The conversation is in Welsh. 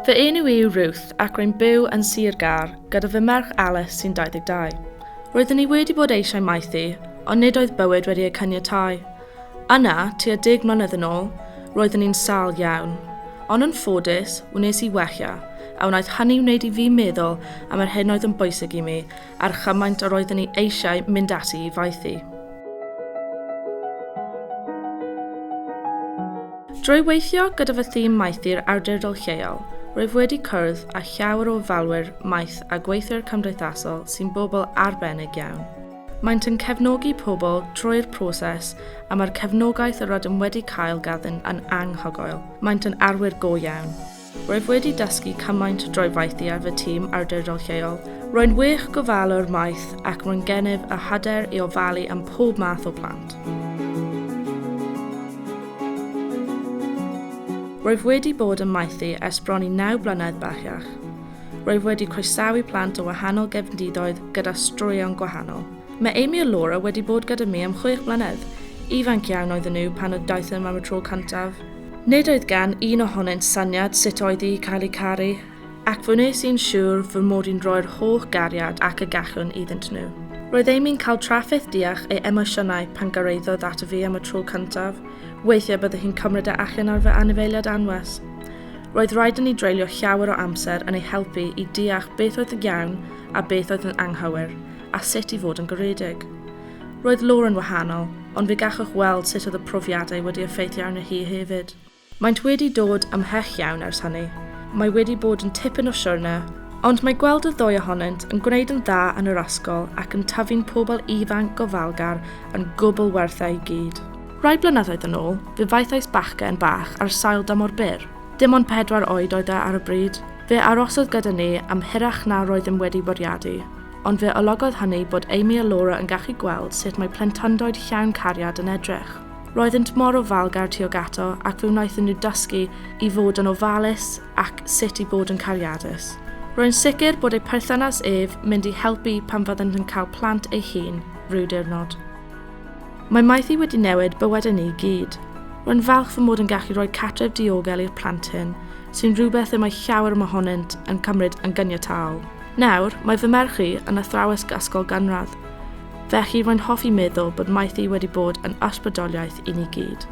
Fy enw i yw Ruth ac rwy'n byw yn Sir Gâr gyda fy merch Alice sy'n 22. Roeddwn i wedi bod eisiau maethu, ond nid oedd bywyd wedi eu caniatáu. Yna, tua deg mlynedd yn ôl, roeddwn i'n sâl iawn. Ond yn ffodus, wnes i wella, a wnaeth hynny wneud i fi meddwl am yr hyn oedd yn bwysig i mi a'r chymaint yr oeddwn i eisiau mynd ati i faethu. Drwy weithio gyda fy thîm maethu'r awdurdod lleol, rwyf wedi cwrdd â llawer o ofalwyr maeth a gweithwyr cymdeithasol sy'n bobl arbennig iawn. Maent yn cefnogi pobl trwy'r proses a mae'r cefnogaeth yr ydym wedi cael ganddynt yn anhygoel. Maent yn arwyr go iawn. Rwyf wedi dysgu cymaint drwy faethu ar fy tîm awdurdod lleol. Rwy'n wych gofalwr maeth ac rwy'n gennyf y hyder i ofalu am pob math o plant. Rwyf wedi bod yn maethu ers bron i naw blynedd bellach. Rwyf wedi croesawu plant o wahanol gefndiroedd gyda straeon gwahanol. Mae Amy a Laura wedi bod gyda mi am chwech mlynedd. Ifanc iawn oedden nhw pan y daethom am y tro cyntaf. Nid oedd gan un ohonynt syniad sut oedd hi cael eu caru, ac fe wnes i'n siŵr fy mod i'n rhoi'r holl gariad ac y gallwn iddynt nhw. Roedd Amy'n cael trafferth deall ei emosiynau pan gyrhaeddodd ato fi am y tro cyntaf, weithiau byddai hi'n cymryd e allan ar fy anifeiliaid anwes. Roedd rhaid i ni dreulio llawer o amser yn ei helpu i deall beth oedd yn iawn a beth oedd yn anghywir, a sut i fod yn garedig. Roedd Laura'n wahanol, ond fe gallwch weld sut oedd y profiadau wedi effeithio arno hi hefyd. Maent wedi dod ymhell iawn ers hynny. Mae wedi bod yn tipyn o siwrne, ond mae gweld y ddwy ohonynt yn gwneud yn dda yn yr ysgol ac yn tyfu'n pobl ifanc gofalgar yn gwbl werth e i gyd. Rai blynyddoedd yn ôl, fe faethais bachgen bach ar sail dymor byr. Dim ond pedwar oed oedd e ar y bryd. Fe arosodd gyda ni am hirach na roeddem wedi bwriadu, ond fe olygodd hynny bod Amy a Laura yn gallu gweld sut mae plentyndod llawn cariad yn edrych. Roeddynt mor ofalgar tuag ato ac fe wnaethon nhw dysgu i fod yn ofalus ac sut i fod yn cariadus. Rwy'n sicr bod eu perthynas ef mynd i helpu pan fyddant yn cael plant eu hun rhyw diwrnod. Mae maethu wedi newid bywydau ni i gyd. Rwy'n falch fy mod yn gallu rhoi cartref diogel i'r plant hyn, sy'n rhywbeth y mae llawer ohonynt yn cymryd yn ganiataol. Nawr, mae fy merch i yn athrawes ysgol gynradd, felly rwy'n hoffi meddwl bod maethu wedi bod yn ysbrydoliaeth i ni gyd.